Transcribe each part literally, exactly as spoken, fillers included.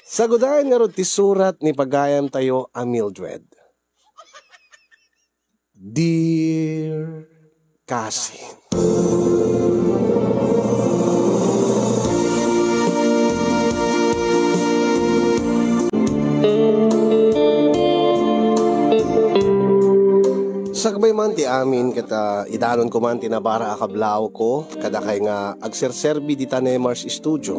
Sagudayen ngarud ti surat ni pagayamtayo a Mildred. Dear Cousin. Sakbay man ti amin ket, ah, idanonko man ti nabara a kablaaw ko kadakay nga agserserbi dita Nemar's Studio.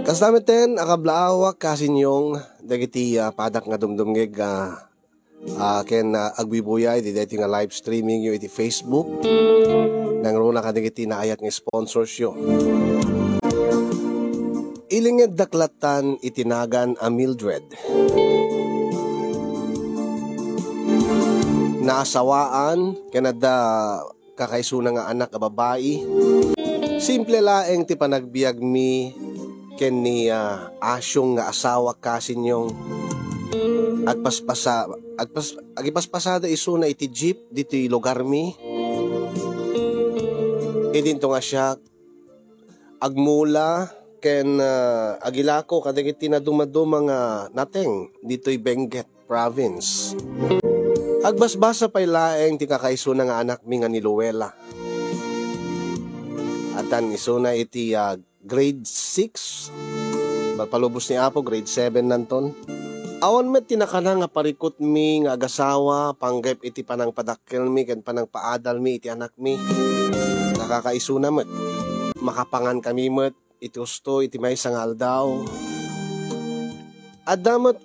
Kasta metten a kablaawak, Cousin Yong, dagiti, ah, padak nga dumdumngeg, ah, ah, ken, ah, agbibuyay ditoy nga live streaming yo iti Facebook. Nangruna kadagiti naayat nga sponsors yo. Ilingeddak lattan iti nagan a Mildred. Naasawaan ken adda kakaisuna nga anak a babai. Simple laeng ti panagbiagmi ken ni, ah, Asyong nga asawa, Cousin Yong. Agpaspasa-, agpas-, agipaspasada isuna iti jeep ditoy lugarmi. Idinto nga siak, agmula ken, ah, agilako kadagiti nadumaduma nga nateng ditoy Benguet Province. Agbasbasa pay laeng ti kakaisuna nga anakmi nga ni Luella. Addan isuna iti, ah, grade six. Palpalubos ni Apo, grade seven nanton. Awan met ti nakana nga parikutmi nga agasawa, panggep iti panangpadakkelmi ken panangpaadalmi iti anakmi. Nakakaisuna met. Makapangan kami met iti usto iti maysa nga aldaw. Adda met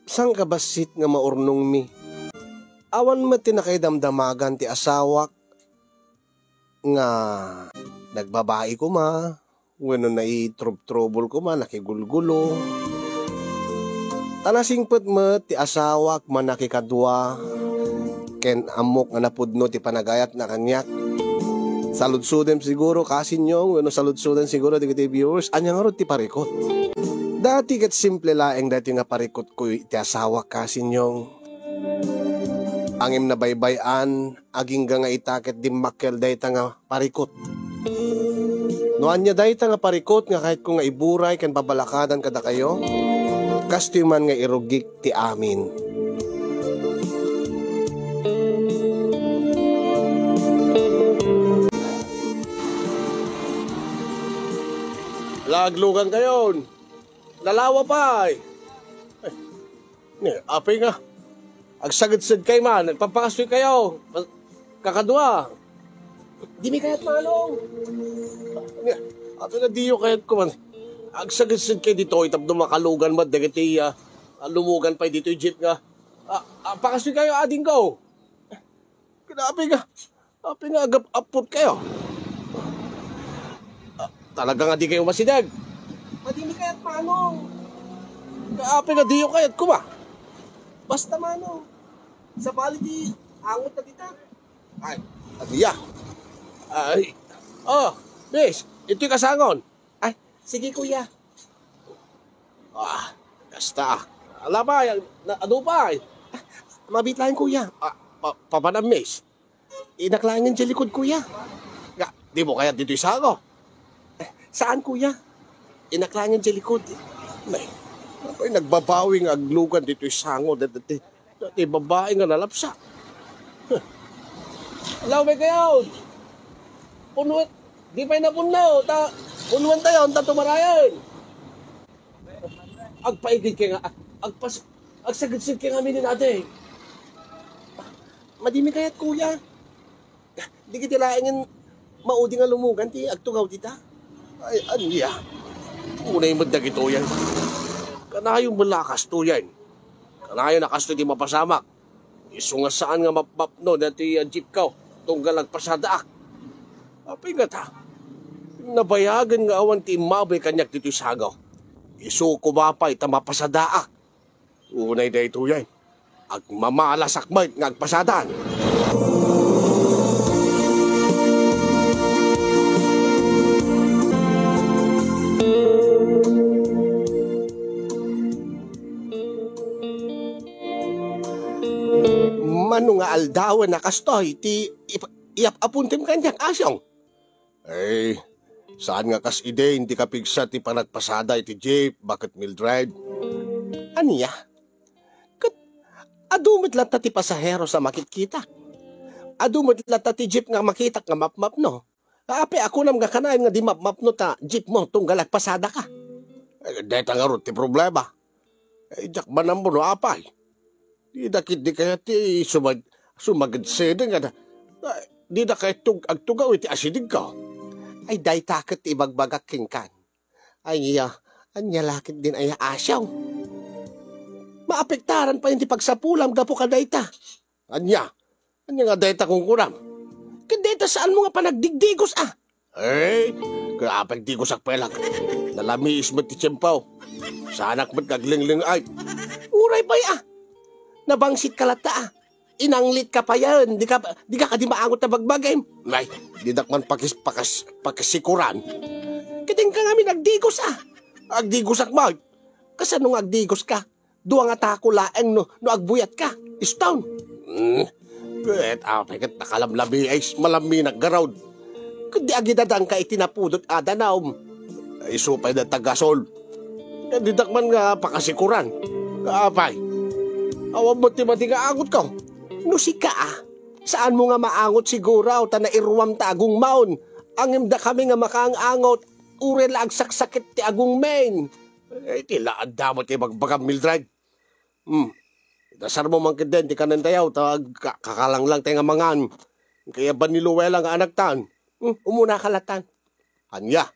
sangkabassit nga maurnongmi. Awan met ti nakaidamdamagan ti asawak nga nagbabai koma, wenno naitrubtrubol koma, nakigulgulo. Ta nasingpet met ti asawak manakikadua, ken ammok nga napudno ti panagayatna kaniak. Saludsodem siguro, Cousin Yong, wenno saludsoden siguro dagiti viewers, ania ngarud ti parikut? Dati ket simple laeng daytoy nga parikutko iti asawak, Cousin Yong. Ngem nabaybay-an, agingga nga ita ket dimmakkel dayta nga parikut. No ania dayta nga parikut nga kayatko nga iburay ken pabalakadan kadakayo, kastoy man nga irugik ti amin. Laglugan kayon. Lalawa pay. Ay, ni, apay nga. Agsagedsed kay man, nagpapakastoy kayo. Kakadua. Dimi kayat manong. Ni, apay nga diyo kayat ko man. Agsagedsed kay ditoy, tapno makalugan met dagiti, ah, lumugan pay ditoy jeep nga. Ah, ah, pakastoy kayo, ading ko. Grabe nga. Apay nga agap-apot kayo? Ah, talaga nga di kayo masideg. Madini kayat manong. Apay nga diyo kayat kuma? Basta manong. Sabali ti angot na dita. Ay, agiya. Ay. Oh, miss, ito'y kasangon. Ay, sige, kuya. Ah, basta. Ala pa, na, ano pa eh? Mabit lang, kuya. Ah, pa, papanam, miss. Inaklangan sa likod, kuya. Nga, di mo kaya dito isango? Eh, saan, kuya? Inaklangan sa likod. May, may nagbabawi nga aglugan dito isango. Dati, dati babae nga nalapsa. Alaw, may kayo. Puno, di pa'y napunno. Ta, punuan tayo, ang tatumarayan. Agpaigid kay nga, ag-, agpas-, agsagidsid kay nga minin adi. Madimi kayat, kuya. Di kiti laengen maudi nga lumugan ti agtugaw dita. Ay, ania? Unay met dagitoyen. Kanayon met la a kastoyen. Kanayon a kastoy ti mapasamak. Isu nga saan nga mapmapno dati a jeep ko, tunggal agpasadaak. Apay ngata? Nabayagen nga awan ti immabay kaniak ditoy sago. Isu koma pay ta mapasadaak. Unay daytoyen, agmamalasak met nga agpasadaan. Mano nga aldawen a kastoy ti ip-, iyap-apuntem kaniak, Asyong? Ay, Saan nga kas idin ti kapigsa ti panagpasada iti jeep, baket Mildred? Ania? Ket adu met latta ti pasaheros a makitkitak. Adu met latta ti jeep nga makitak nga mapmapno. Apay a kunam nga kanayon nga di mapmapno ta jeep mo tunggal agpasadaka? Eh, deta ngarud ti problema. Eh, diak man ammo no apay. Dida ketdi kayat ti sumag-, sumaged seden nga da-, ah, dida kayat tug-, agtugaw iti asidegko. Ay, dayta ket ti ibagbagak kenkan. Ay, iya, ania la ketdin aya asiaw? Maapektaran payen ti pagsapulam gapu kadayta. Ania? Ania nga dayta kunkunam? Ket dayta saanmo nga panagdigdigos, a? Eh, kaya pagdigosak pay lang. Nalamiis met ti tiempo. Saanak met nga aglinglingay. Uray pay, a. Nabangsit ka latta, a. Inanglit ka payen. Di ka, di ka kadi maangot a bagbagim. Ay, didak man pakis-, pakas-, pakasikuran. Ket inka ngamin agdigos, a. Agdigosak met. Kasano nga agdigos ka? Dua nga tako laeng no, no agbuyat ka. Stone. Hmm. Ket apay ket nakalamlamiis, malaminak garud. Ket di agidadanka iti napudot a danum. Ay, isu pay da tagasol. Ket didak man nga pakasikuran. Apay. Awan met ti madi nga angotko. No sika, a, saanmo nga maangot siguro ta nairuam ta agungmaon. Ngem dakami nga makaang-angot, uray la agsaksaket ti agungmin. Eh, ti la adda mo ti bagbagam, Mildred. Hmm. Idasarmo man ketdin ti kanentayo, ta agka-, kakalanglang tayo nga mangan. Kaya ba ni Luella nga anaktan? Hmm, umuna ka latan. Ania?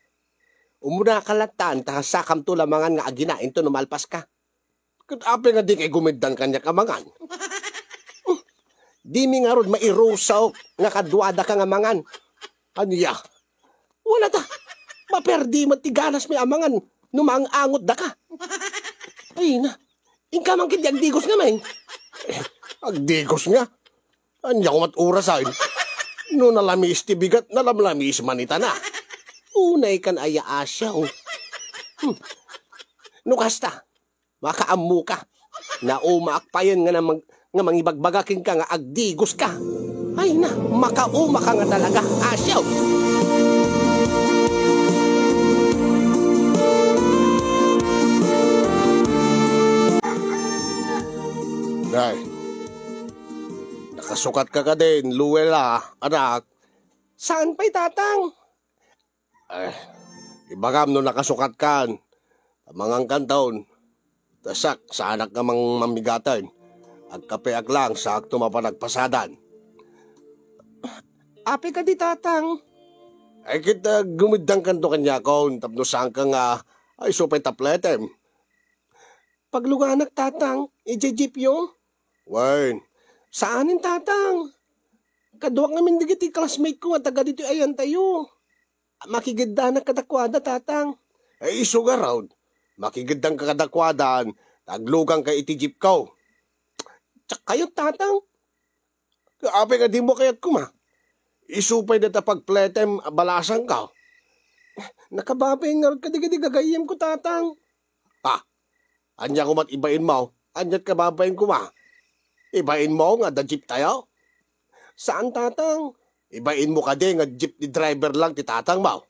Umuna ka latan, ta sakamto la mangan nga agina, into no malpas ka. Ket apay nga di kay gumiddang kaniak a mangan? Hmm. Dimi ngarud mairusaw nga kaduada ka nga mangan. Ania? Wala ta. Maperdi met ti ganas mi a mangan no maang-angot daka. Ay na. Inka man ketdi agdigos ngamin. Eh, agdigos nga. Ania ko met orasen? No nalamiis ti bigat, nalamlamiis man itana. Unay kan aya asiaw. Hmm. No kasta, makaammoka. Naumaak payen nga namag-, nga mangibagbaga kenka nga agdigoska. Ay na, makaumaka nga talaga, asiaw. Nay, nakasukatka kadin, Luella, anak? Saan pay, Tatang? Eh, ibagam no nakasukatkan. Mangankanton. Ta siak, saanak nga mang-, mamigaten. Agkapeak lang, saakto mapan agpasadan. Apay kadi, Tatang? Ay, ket, ah, gumiddangkanto kaniakon, tapno saanka nga, ay, isu pay tapletem. Pagluganak, Tatang, idiay jeepyo? Wen. Saanen, Tatang. Kaduak ngamin dagiti classmate ko nga taga ditoy ayantayo. Makigiddanak kadakuada, Tatang. Ay, isu ngarud. Makigiddanka kadakuada, ta agluganka iti jeepko. Diak kayat, Tatang. Apay nga dimo kayat koma? Isu pay dayta pagpletem a balasangko. Nakababain ngarud kadagiti gagayyemko, Tatang. Ah, ania koma ti ibainmo? Aniat kababain koma? Ibainmo nga adda jeeptayo? Saan, Tatang. Ibainmo kadi nga jeepney driver lang ti tatangmo?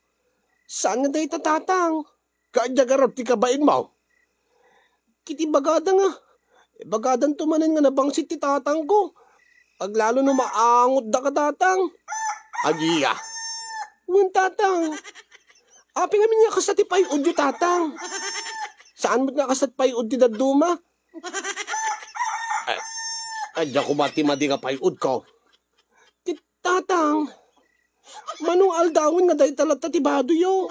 Saan nga dayta, Tatang. Kaanya garud ti kabainmo? Ket ibagada nga, ibagadanto manen nga nabangsit ti tatangko. Aglalo no maangot daka, Tatang. Ania? Wen, Tatang. Apay ngamin nga kasta ti pay-odyo, Tatang? Saan met nga kasta ti pay-od ti dadduma? Ay, ania koma ti madi nga pay-odko? Ti Tatang, mano nga aldawen nga dayta latta ti badoyo?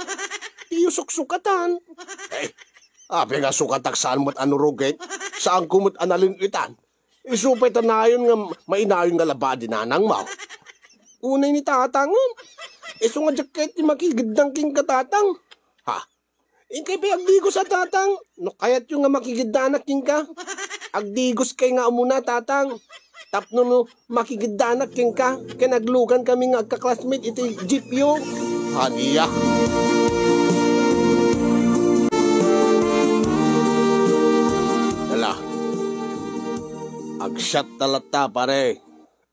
Diyo suksukatan. Eh, apay nga sukatak saan met a nurugit? Saanko met a nalin-itan? Isu pay ta nayon nga mainayon nga labaad ti nanangmo. Unay ni Tatang, isu nga diak kayat ti makigiddang kenka, Tatang. Ha? Inkay pay agdigos a, Tatang. No kayatyo nga makigiddanak kenka, agdigoskay nga umuna, Tatang. Tapno no makigiddanak kenka, ken aglugankami nga agka-classmate iti jeepyo. Ania? Hala. Agsiatta latta, pare.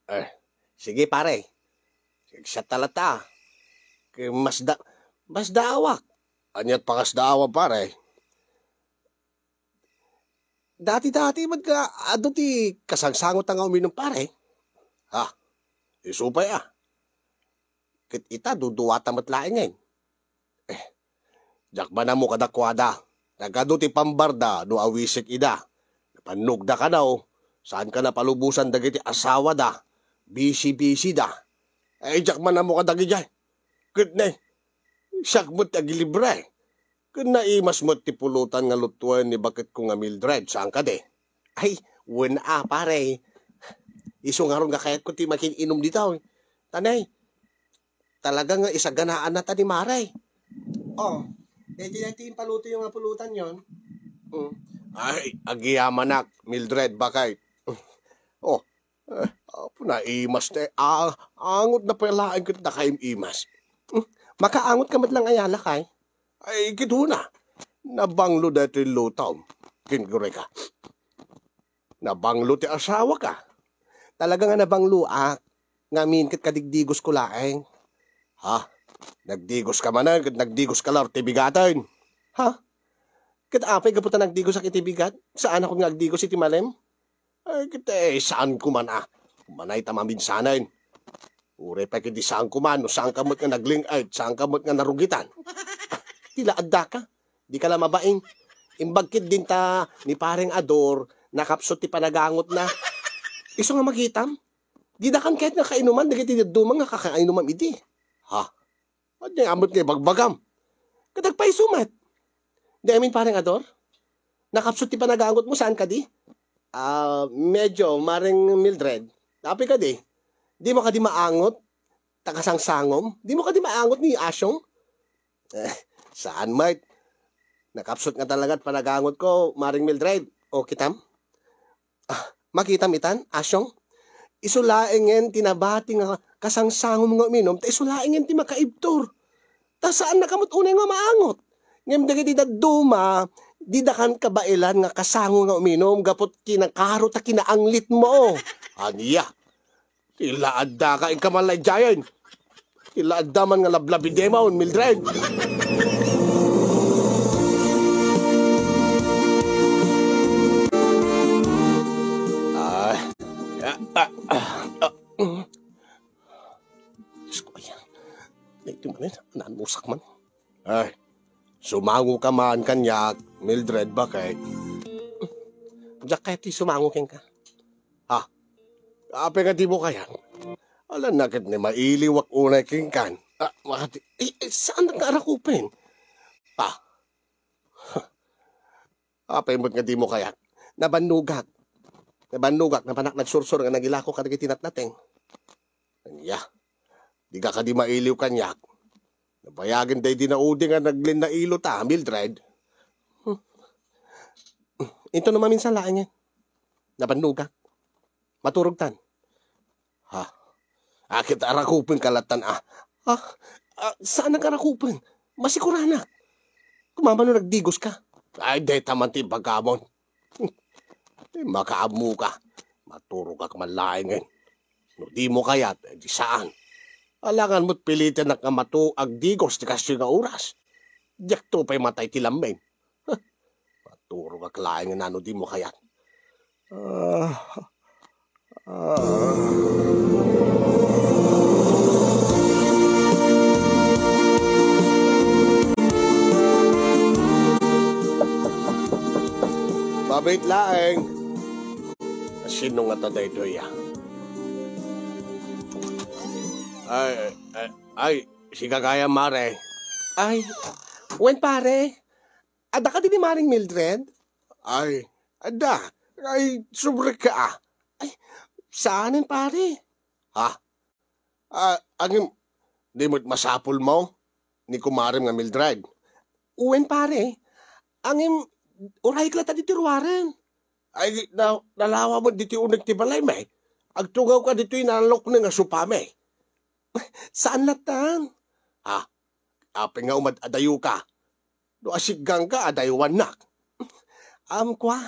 Eh, sige, pare. Agsiatta latta. Ket masda-, Masdaawak. Ania't pangasdaawam, pare? Dati-dati met nga adu ti kasangsangotta nga uminum, pare. Ha? Isu pay a. Ket ita, duduata met laengen. Eh, diak man ammo kadakuada. Nagadu ti pambarda no awisek ida. Napannogda kano, saanka napalubosan dagiti asawada. Bisi-bisida. Eh, diak man ammo kadagidiay. Ket ne, siak met ti agilibre. Ket naimas met ti pulutan nga lutuen ni baketko nga Mildred, saan kadi? Ay, wen a, pare. Isu ngarud nga kayatko ti makin-inum ditoy. Tanay, talaga nga isaganaanna ta ni Mare. Oh, daytoy ti impalutoyo nga pulutanyo. Mm. Ay, agyamanak, Mildred, bakay. Oh, eh, apo, naimas ta, ah, angot na pay laeng ket nakaim-imas. Mm, makaangot ka met lang aya, lakay? Ay, kituna. Nabanglo daytoy lutom. Ken gureka. Nabanglo ti asawaka. Talaga nga nabangloak. Ngamin ket kadigdigosko laeng. Ha? Nagdigoska manen ket nagdigoska la ti bigaten. Ha? Ket apay gapu ta nagdigosak iti bigat, saanak nga agdigos iti malem? Ay, ket, eh, saanko man a. Umanay ta maminsanen. Uray pay ket di saanko man, no saanka met nga nagling-, ay, saanka met nga narugitan. Ti la addaka. Dika la mabain. Imbag ket dinta ni Pareng Ador, nakapsut ti panagangotna. Isu nga makitam? Didakan ket nga kainuman dagiti dadduma nga kakainuman idi. Ha? Ania met nga ibagbagam? Ket agpayso met. Di amin, Pareng Ador? Nakapsut ti panagangotmo, saan kadi? Ah, medyo, Mareng Mildred. Apay kadi? Dimo kadi maangot? Takasangsangom? Dimo kadi maangot ni Asyong? Eh, saan met. Nakapsut nga talaga ti panagangotko, Mareng Mildred. O, kitam? Ah, makitam itan, Asyong? Isu laengen ti nabati nga kasangsangom nga uminum, ta isu laengen ti makaibtur. Ta saannaka met unay nga maangot. Ngem dagiti dadduma, didakan kabaelan nga kasango nga uminum gapu ti kinakaro ta kinaanglitmo. Ania? Ti la addaka, inka man la idiayen. Ti la adda man nga lablabidemon, Mildred. Ah, ah, ah, ah, ah, mm. Diyos ko, ayan. Iti man, nanmusak man. Ay, sumango ka man kaniak, Mildred, bakit? Diak kayat ti sumango kenka. Ha? Apay nga dimo kayat? Ala, naket ni mailiwak unay kenkan. Ah, makati-, eh, eh, saan nga arakupen? Ah. Apay met nga dimo kayat? Nabannogak. Nabannogak, napanak nagsursur nga nangilako kadagiti natnateng. Ania? Dika kadi mailiw kaniak? Nabayagen daydi naudi nga naglinnailo ta, Mildred. Hmm. Into no maminsan laengen. Nabannogak. Maturogtan. Ha? Aket arakupen ka latan, ah. Ah, ah, saan nga arakupen? Masikuranak. Kumamano nagdigos ka. Ay, deta man ti bagamon. Ti makaammo ka. Maturogak man laengen. No dimo kayat, eh, di saan. Alangan met pilitenak nga matu agdigos ti kastoy nga oras. Diakto pay matay ti lammeng. Maturogak laeng nano dimo kayat. Ah, ah. Mabait laeng. Sino nga ta daytoy, ah? Ay, ay, ay, sika gayam, mare. Ay, wen, pare. Adda kadi ni Maring Mildred? Ay, adda. Ay, subrek ka, ah. Ay, saanen, pare? Ha? Ah, angem, di met masapulmo ni kumarem nga Mildred? Wen, pare. Angem, urayek latta ditoy ruaren. Ay, na-, nalawa met ditoy uneg ti balaymi. Agtungawka ditoy nalukneng a sopami. Saan lattan? Ah, apay nga umad-adayoka? No asiggangka, adaywannak. Am, kua,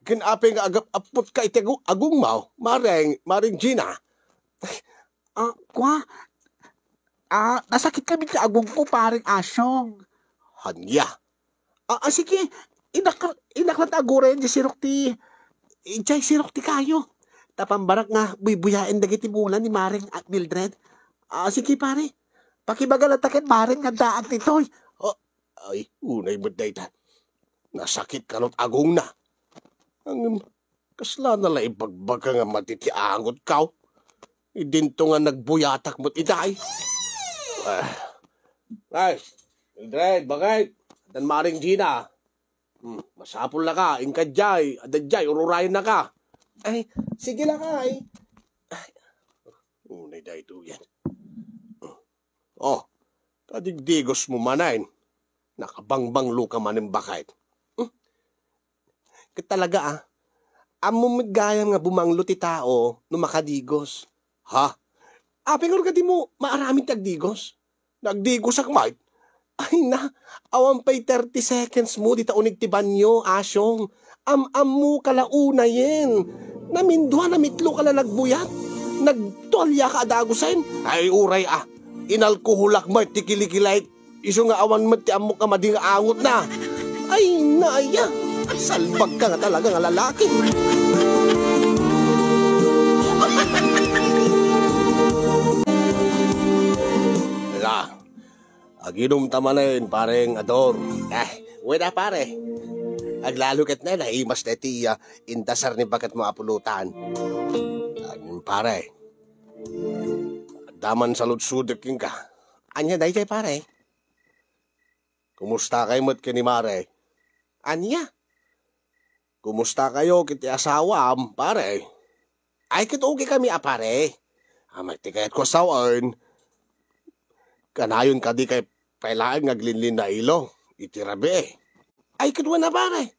ken apay nga agap-appotka iti agu-, agongmo, Mareng, Mareng Gina? Ah, kua, Ah, nasakit kami ti agongko, Pareng Asyong. Ania? Ah, ah, sige, inak-, inaklat aguray di sirok ti, idiay sirok ti kayo. Tapambarak nga buybuyaen dagiti mula ni Mareng at Mildred. Ah, sige, pare. Pakibaga latta ken Mareng nga addaak ditoy. Oh, ay, unay met dayta. Nasakit kanot agongna. Ngem, kasla na la ibagbaga nga madi ti angotko. Idinto nga nagbuyatak met itay. Ah. Ay, Mildred, bakit? Addan Mareng Gina. Hmm, masapul naka, inka diay, adda diay, ururayen naka. Ay, sige lang, ay. Ay, unay daytoyen. Oh, kadigdigos mo manen. Nakabangbanglo ka manen, bakit? Hmm? Ket talaga, ah. Ammom met gayam nga bumanglo ti tao no makadigos. Ha? Apay nga di mo maaramid ti agdigos? Nagdigosak met. Ay na, awan pay thirty seconds mo dita uneg ti banyo, Asyong. Am-ammo ka la unayen. Namindua, namitlo ka la nagbuyat. Nagtualya ka a dagusen. Ay, uray, ah. Inalkoholak met ti kilikilay. Isu nga awan met ti ammok a madi nga angotna. Ay, naya! Salbag ka nga talaga nga lalaki. Ala, aginom ta manen, Pareng Ador. Eh, wen a, pare. Aglalo ket na, naimas na ti, ah, indasar ni baketmo a pulutan. Amin, pare. Adda man saludsodek kenka. Ania daytoy, pare? Kumusta kay met ken ni Mare? Ania? Kumusta kayo ket ti asawam, pare? Ay, ket okay kami a pare. Amak ti kayatko a sawen. Kanayon kadi kay pay laeng nga aglinlinna ilo iti rabii. Ay, ket wen a pare.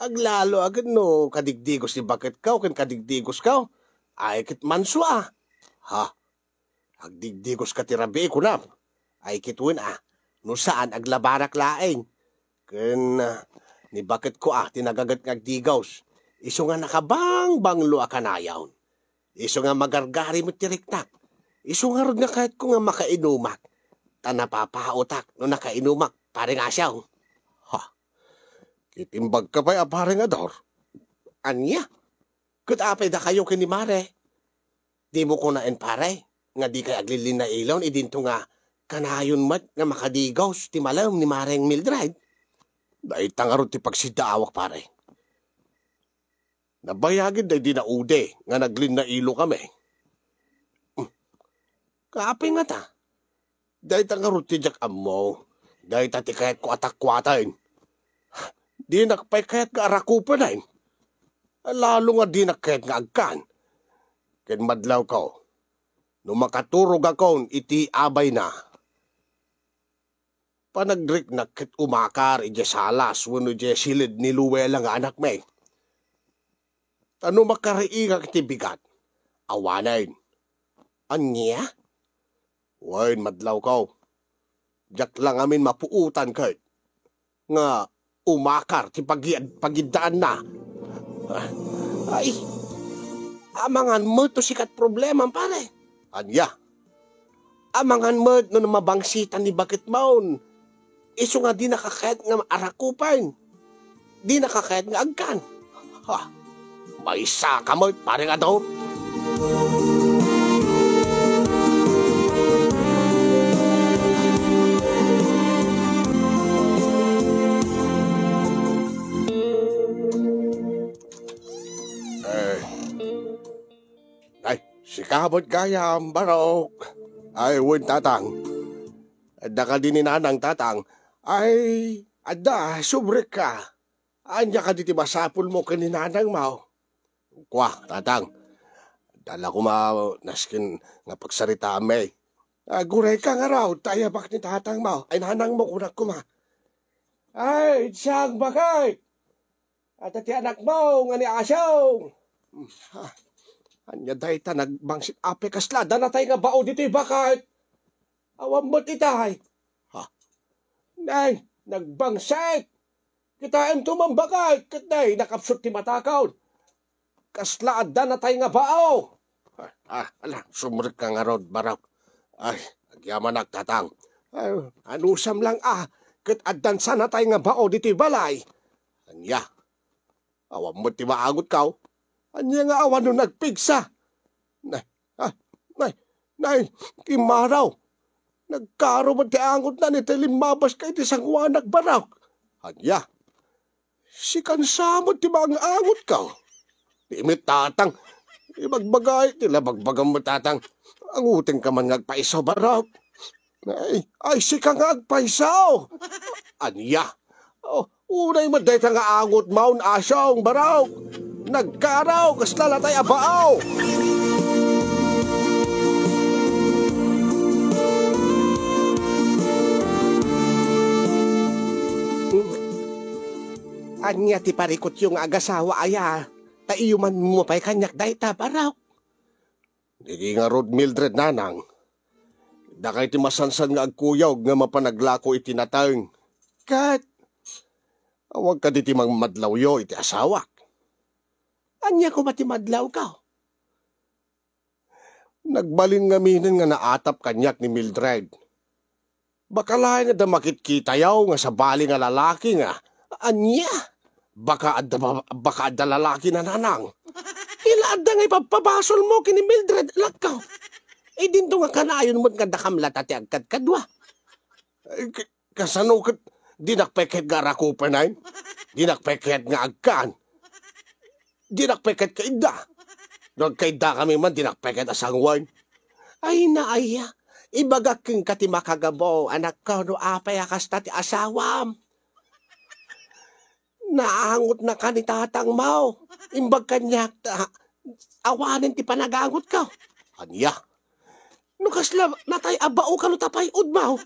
Aglalo a ket no kadigdigos ti baketko ken kadigdigosko. Ay, ket manso a. Ha? Agdigdigos ka ti rabii, kunam. Ay, ket wen a, no saan, aglabarak laeng. Ken, ah, ni baketko a ti nagaget nga agdigos. Isu nga nakabangbanglo a kanayon. Isu nga magargari met ti riknak. Isu ngarud nga kayatko nga makainumak. Ta napapaotak no nakainumak, pare nga siaw. Ha? Ket imbagka pay a pare nga Dor. Ania? Ket apay dakayo ken ni Mare? Dimo kunaen, pare, nga dikay aglinlinna ilon idinto nga kanayon met nga makadigos ti malem ni Mareng Mildred? Dayta ngarud ti pagsiddaawak, pare. Nabayagid daydi naude nga naglinna ilo kami. Hmm. Kaapay ngata? Dayta ngarud ti diak ammo. Dayta ti kayatko a takuaten. Dinak pay kayat nga arakupenen. Lalo nga dinak kayat nga agkan. Ken madlawko, no makaturogakon iti abayna, panagriknak ket umakar idiay salas wenno idiay siled ni Luella nga anakmi. Ta no makariingak iti bigat, awanen. Ania? Wen, madlawko. Diak la ngamin mapuotan ket nga umakar ti pagi-, pagiddaanna. Ay, amangan met no sika ti problemam, pare. Ania? Amangan met no mabangsitan ni baketmon. Isu nga dinaka kayat nga arakupen. Dinaka kayat nga agkan. Ha? Maysa ka met, pare nga Dor. Eh. Ay, sika met gayam, Barok. Ay, wen, Tatang. Adda kadi ni Nanang, Tatang? Ay, adda, subrekka. Ania kadi ti masapulmo ken ni Nanangmo? Kua, Tatang. Adda la koma nasken nga pagsaritaami. Agurayka ngarud, ta ayabak ni Tatangmo. Ay, Nanangmo, kunak koma. Ay, siak, bakit? Adda ti anakmo nga ni Asyong. Ah, ania dayta nagbangsit? Apay kasla adda natay nga bao ditoy baket? Awan met itay. Ha? Nay, nagbangsit! Kitaem to man baket, ket nay, nakapsut ti matakon. Kasla adda natay nga bao. Ah, ah, ala, sumrekka ngarud, Barok. Ay, Agyamanak, Tatang. Ay, anusam lang a, ket addan sanatay nga bao ditoy balay. Ania? Awan met ti maangotkaw? Ania nga awan no nagpigsa? Nay, ah, nay, nay, kimmaraw. Nagkaro met ti angotna ni ta limmabaska iti sangoanak, Baraok. Ania? Sikan sa met ti maang-angotkaw? Di met, Tatang. Ibagbagay ti la bagbagam met, Tatang. Angotengka man nga agpayso, Baraok. Ay, ay, sika nga agpayso! Ania? Oh, unay met dayta nga angotmon, Asyong, Baraok. Nagkaraw, kasla latay a bao. Ania ti parikutyo nga agasawa aya? Ta iyumanmo pay kaniak dayta, Baraok. Dagiti ngarud, Mildred, nanang, dakay ti masansan nga agkuyog nga mapanaglako iti nateng. Ket awan kadi ti mangmadlawyo iti asawak? Ania koma ti madlawko? Nagbalin ngaminen nga naatap kaniak ni Mildred. Baka laeng adda makitkitayo nga sabali nga lalaki nga, ania? Baka adda ba-, baka adda lalaki, nanang. Ila adda nga ipabpabasolmo ken ni Mildred, anakko. Idinto nga kanayon met nga dakam latta ti agkadkadua. Eh, k-, kasano ket dinak pay ket nga arakupen, ay? Dinak pay ket nga agkan. Dinak pay ket kaidda. No agkaiddakami man, dinak pay ket a sangoen. Ay, naaya. Ibagak kenka ti makagabo, anakko, no apay a kasta ti asawam. Naangotnaka ni tatangmo. Imbag kaniak ta awanen ti panagangotko. Ania? No kasla natay a bao kano ta pay-odmo.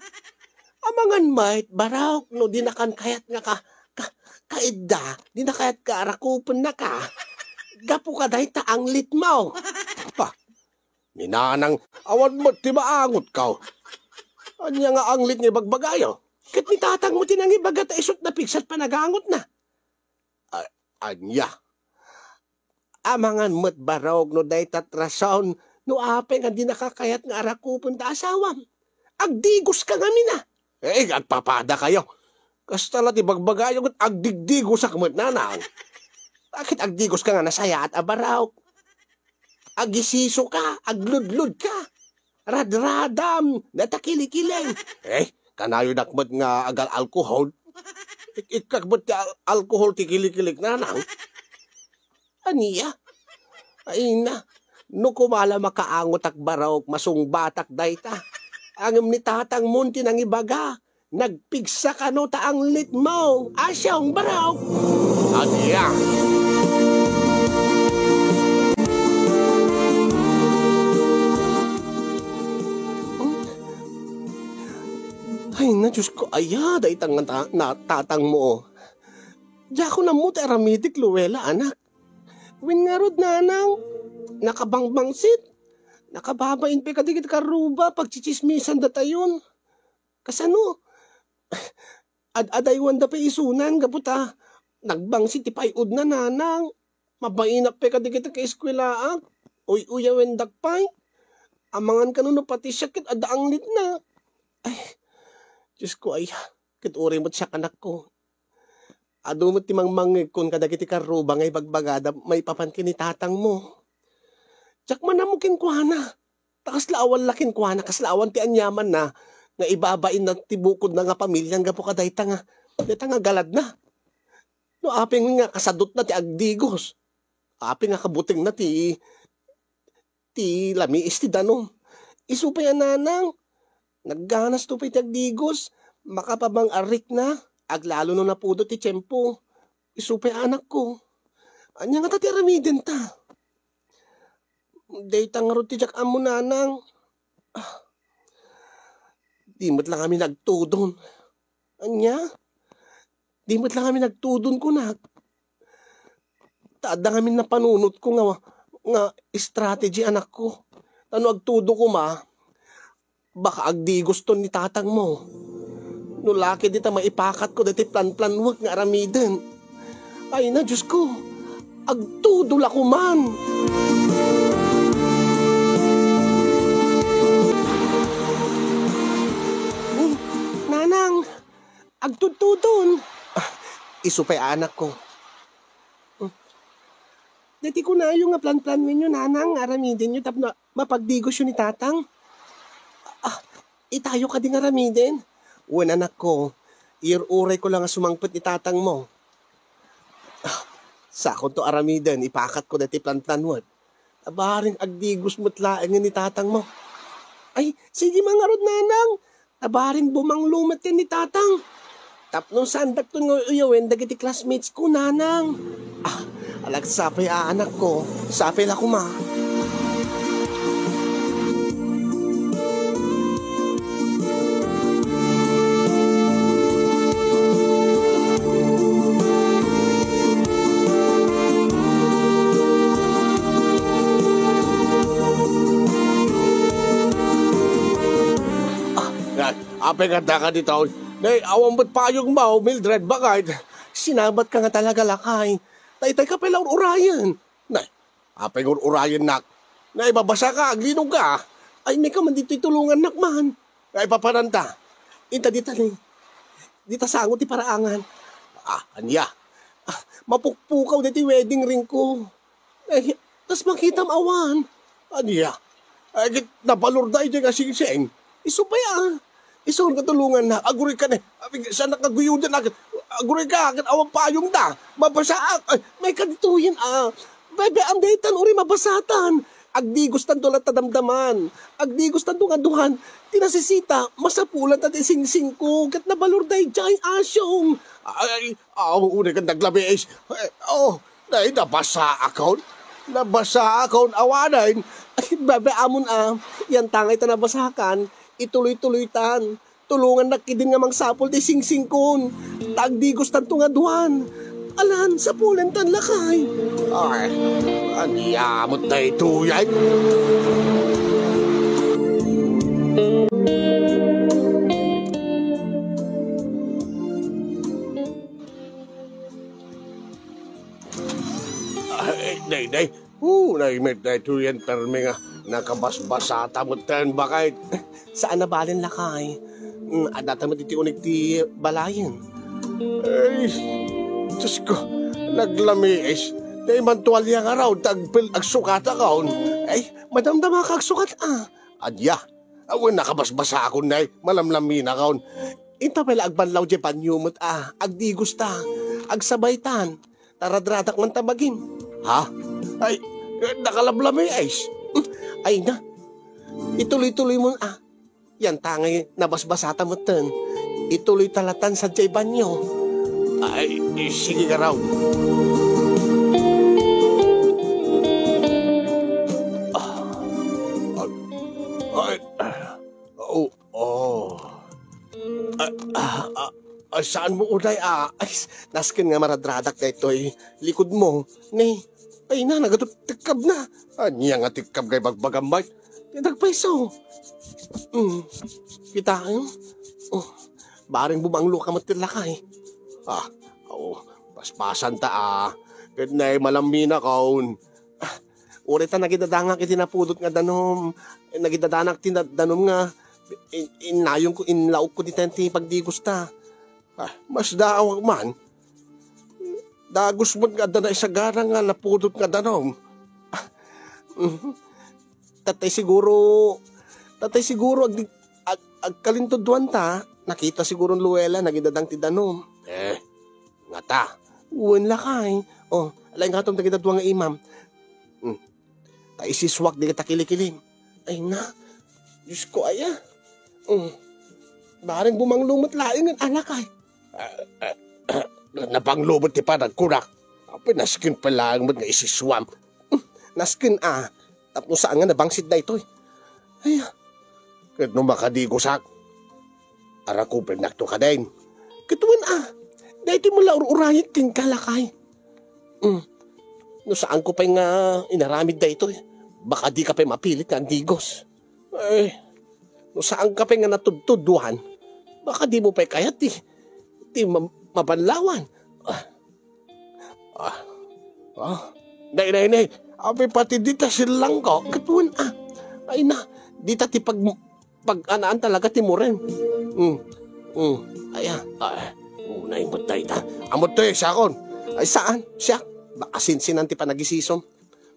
Amangan met, Baraok, no dinakan kayat nga ka, ka, kaidda, dina kayat nga arakupennaka. Gapu kadayta anglitmo. Bah, ni nanang, awan met ti maangotko. Ania nga anglit nga ibagbagayo? Ket ni tatangmo ti nangibaga ta isut' napigsa ti panagangotna. A-, ania? Amangan met, Baraok, no dayta ti rason no apay nga dinaka kayat nga arakupen ta asawam. Agdigoska ngamin a. Eh, agpapadakayo. Kasta la ti bagbagayo ket agdigdigosak met, nanang. Bakit agdigoska nga nasayaat a, Baraok? Agisisoka, agludlodka. Radradam, data kilikiling. Eh, kanayonak met nga agal-alkohol. Ik-, ikkak met ti al-, alkohol ti kilikilik, nanang. Ania? Ay na, no koma la makaangotak, Baraok, masungbatak dayta. Ngem ni tatangmon ti nangibaga, nagpigsa kano ta anglitmo. Asyong, Baraok. Ania? Ay na, Diyos ko, aya, dayta nga ta-, na-, tatangmo. Diakon ammo ti aramidek, Luella, anak. Wen ngarud, nanang, nakabangbangsit. Nakababain pay kadagiti karruba, pagtsitsismisandatayon. Kasano? Ad-adaywanda pay isunan gapu ta nagbangsit ti pay-odna, nanang. Mabainak pay kadagiti kaeskuelaak. Uy-uyawendak pay. Amangan kano no pati siak ket adda anglitna. Ay, Diyos ko, ay, ket uray met siak, anakko. Adu met ti mangmangngegkon kadagiti karruba nga ibagbagada maipapan ken ni tatangmo. Diak man ammo kenkuana. Ta kasla awan la kenkuana, kasla awan ti aniamanna nga ibabainna ti bukodna nga pamilian gapu kadayta nga, dayta nga galadna. No apay nga kasadutna ti agdigos, apay nga kabutengna ti, ti lamiis ti danum. Isu pay a, nanang, nagganasto pay ti agdigos, makapamang-arikna, aglalo no napudot ti tiempo. Isu pay a, anakko. Ania ngata ti aramidenta? Dayta ngarud ti diak ammo, nanang. Ah, di met la ngamin agtudon. Ania? Di met la ngamin agtudon, kunak. Ta adda ngamin napanunotko nga, nga strategy, anakko. Ta no agtudo koma, baka agdigoston ni tatangmo. No la ket dita maipakatko daytoy planplanwek nga aramiden. Ay na, Diyos ko, agtudo la koman. agtudtudon. Ah, isu pay, anakko. Hmm. Daytoy kunayo nga planplanenyo, nanang, aramidenyo tapno mapagdigosyo ni tatang. Ah, itayo kadi nga aramiden? Wen, anakko, ir-urayko la nga sumangpet ni tatangmo. Ah, sakonto aramiden, ipakatko daytoy planplan met. Abaring agdigos met laengen ni tatangmo. Ay, sige man ngarud, nanang. Abaring bumanglo met ken ni tatang. Tapno saandakton nga uyawen dagiti classmates ko, nanang. Ah, alagsapay a, anakko. Sapay la koma. Ah, apay nga adda ka ditoy? Nay, awan met payongmo, Mildred, baket? Sinabatka nga talaga, lakay. Daytoy ka pay la ur-urayen. Nay, apay nga ur-urayennak? Nay, mabasaka, aglinongka. Ay, mayka man ditoy, tulongannak man. Ay, papananta. Inta dita ni, dita sango ti paraangan. Ah, ania? Ah, mapukpukaw daytoy wedding ring ko. Ay, kas makitam awan. Ania? Ay, ket nabalor daytoy nga singsing. Isu pay, ah. Isu nga tulongannak. Aguray ka na. Abi, saanak nga guyoden, ah. Aguray ka, ket awan payongda. Mabasaak. Ay, mayka ditoyen, ah. Bebe, am daytan, uray mabasatan. Agdigostanto latta damdaman. Agdigostanto nga aduan. Ti nasisita, masapulanta ti singsing ko. Ket nabalor daydiay, asyong. Ay, aw, uray ka naglabis. Ay, oh. Nay, nabasaakon. Nabasaakon, awanen. Ay, bebe, amon, ah. Yanta ngay ta nabasakan. Ituloy-tuloytan. Tulongannak ketdin nga mangsapul ti singsingkon. Ta agdigostanto nga aduan. Alan, sapulentan, lakay. Ay, ania met daytoy, ay? Ay, nay, nay. Oh, nay, met daytoy a permi nga nakabasbasata metten, baket? Saan a balen, lakay. Mm, addata met iti unig ti balayen. Ay, Diyos ko, naglamiis. Nay, mantualia ngarud, ta agpil-, agsukatakon. Ay, madamdama ka agsukat, ah. Ania? Awan, nakabasbasakon, nay. Malamlaminakon. Inta pay la agbanlaw diay banyo met, ah. Agdigosta. Agsabaytan. Taradradak man ta bagim. Ha? Ay, nakalablamiis. Ay na. Ituloy-tuloy mo, ah. Yanta ngay nabasbasata metten. Ituloyta latan sadiay banyo. Ay, sige ngarud. Ah. Ay, ay, ah. Oh. Oh. Ah, ah, ah, ah, saan mo unay, ah? Ay, nasken nga maradradak daytoy likod mo. Ni, ay na, nagadup-, tekkab na. Ania nga tekkab nga ibagbagam, Mike? Ti nagpayso. Mm. Kitaem? Oh, bareng bumanglo ka met ti lakay. Ah, oh, paspasanta, ah. Ket nay malamminakon. Ah, uray ta nagidadangak iti napudot nga danum. Nagidadanak ti na-, danum nga in-, innayongko, inlaokko dita ti pagdigosta. Ah, masdaawak man. Dagus met nga adda naisagana nga napudot nga danum. Ah, mhm. Tatay siguro, tatay siguro ag-, ag-, agkalintudduanta. Nakita siguro ni Luella, nagidadang ti danum. Eh, ngata. Wen lakay. Oh, alay ngatom dagita dua nga imam. Hmm. Ta isiswak dagita kilikilim. Ay na, Diyos ko, aya. Hmm. Bareng bumanglo met laengen a lakay. Ah, ah, ah, napanglo met ti panagkunak. Apay, nasken pa laeng met nga isiswam. Hmm, nasken a. Tapno saan nga nabangsit daytoy. Ay, ket no makadigosak, arakupennakto kadin. Ket wen a, daytoy met la ur-urayek kenka, lakay. Mm. No saanko pay nga inaramid daytoy, baka dika pay mapilit nga agdigos. Ay, no saanka pay nga natudtudwan, baka dimo pay kayat ti, ti ma-, mabanlawan. Ah, Ah. Ah. Nay, nay, nay. Apay pati dita sillangko. Ket wen, ah. Ay na. Dita ti pag-, pag-anaan talaga ti muren. Hmm. Hmm. Ay, ah, ah, unay met dayta. Ammo toy, siakon. Ay, saan? Siak? Baka sinsinan ti panagisisom.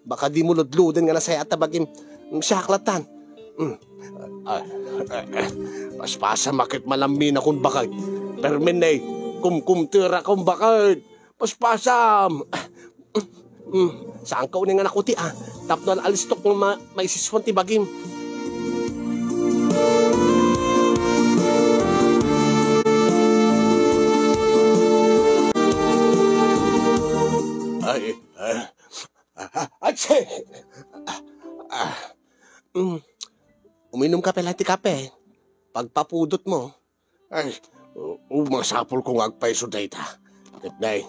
Baka dimo ludluden nga nasayaat ta bagim. Hmm, siak latan. Hmm. Ay, ay, ay. Paspasam a ket malamminakon baket. Permen, eh. Kumkumterakon baket. Paspasam. Hmm. Saanka unay nga nakuti, ah. Tapno al-alistok nga ma-, maisiswan ti bagim. Ay, ah. Ah, ah, atse! Ah, ah, mm. Uminom ka pay laeng ti kape. Pagpapudot mo. Ay, u-, u-, masapul ko nga agpayso dayta. Ket nay,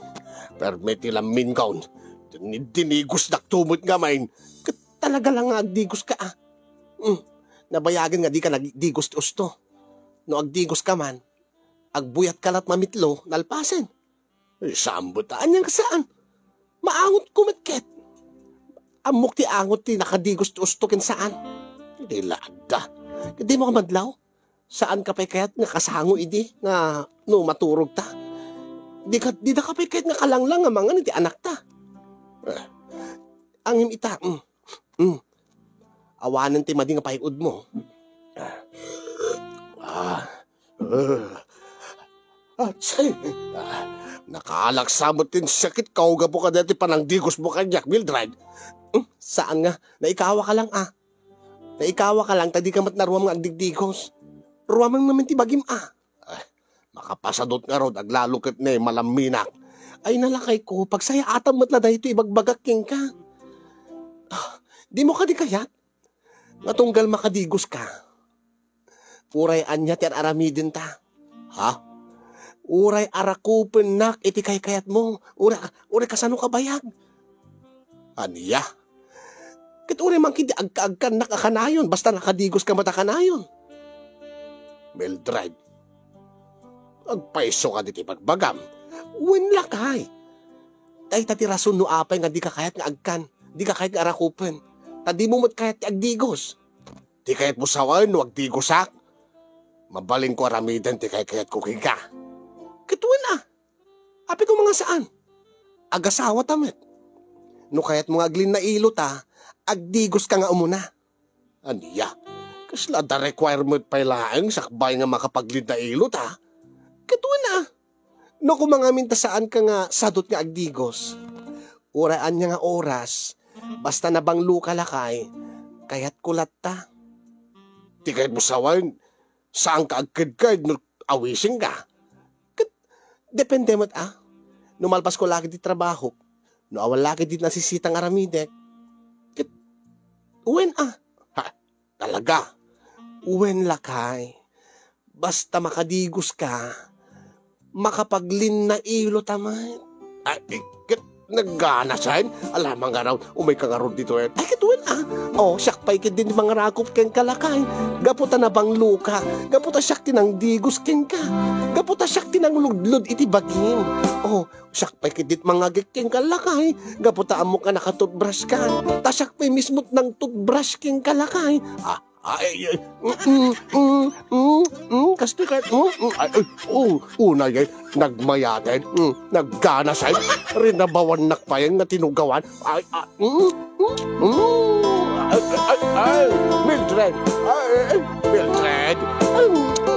permi ti lamminkon. Din-, dinigosdak to met ngamin. Ket talaga lang nga agdigoska, ah. Mm. Nabayagen nga dika nagdigos ti usto. No agdigoska man, agbuyatka la't mamitlo, nalpasen. Eh, saan met, anian nga saan? Maangotko met ket. Ammok ti angot ti nakadigos ti usto ken saan. Di la adda. Dimo ka madlaw? Saanka pay kayat nga kasango idi nga no maturogta? Dika, didaka pay kayat nga kalanglang nga mangan iti anakta? Eh, angim ita, mm. Mm. Awanen ti madi nga pay-odmo. Ah. Ah. Atsi! Ah, nakaalaksa met ti siakitko gapu kadaytoy panangdigosmo kaniak, Mildred. Hmm? Saan nga? Naikawaka lang, ah. Naikawaka lang, ta dika met naruam nga agdigdigos. Ruamem ngamin ti bagim, ah. Ah, makapasadot ngarud, aglalo ket ne, malamminak. Ay, nalakayko, pagsayaatam met la daytoy ibagbagak kenka. Ah, dimo kadi kayat? Nga tunggal makadigoska. Uray ania ti ar-aramidenta? Ha? Uray arakupennak iti kaykayatmo. Uray, uray kasano ka bayag? Ania? Ket uray man ketdi agkaagkannak a kanayon, basta nakadigoska met a kanayon. Mildred, agpayso kadi ti bagbagam. Wen, lakay. Dayta ti rason no apay nga dika kayat nga agkan, dika kayat nga arakupen. Ta dimo met kayat ti agdigos. Ti kayatmo sawen no agdigosak? Mabalinko aramiden ti kaykayatko kenka. Ket wen a, apay koma nga saan? Agasawata met. No kayatmo nga aglinnailota, agdigoska nga umuna. Ania? Kasla adda requirement pay laeng sakbay nga makapaglinnailota? Ket wen a, no koma ngamin ta saanka nga sadut nga agdigos. Uray ania nga oras, basta nabangloka, lakay, kayatko latta. Ti kayatmo sawen, saanka agkedked no awisenka. Ket depende met a. No malpasko la ketdi trabahok, no awan la ketdi nasisitang aramidek, ket wen a. Ha? Talaga? Wen, lakay. Basta makadigoska, makapaglinnailota met. Ay, ket nagganasen? Ala, mangarud, umayka ngarud ditoy. Ay, ket wen a. O, siak pay ketdi ti mangarakop kenka, lakay. Gapu ta nabangloka. Gapu ta siak ti nangdigos kenka. Gapu ta siak ti nangludlod iti bagim. O, siak pay ketdi ti mangagek kenka, lakay. Gapu ta ammok a naka-toothbrush ka. Ta siak pay mismo ti nang-toothbrush kenka, lakay. Ah, Ay, ay, mm, mm, mm, mm, mm, kastoy kayat, mm, mm, ay, ay, o, unay, ay, nagmayaten, mm, nagganasen, rinabawannak pay nga tinugawan, ay, ah, mm, mm, mm, ay, ay, ay, ay, Mildred, ay, ay, Mildred, ay,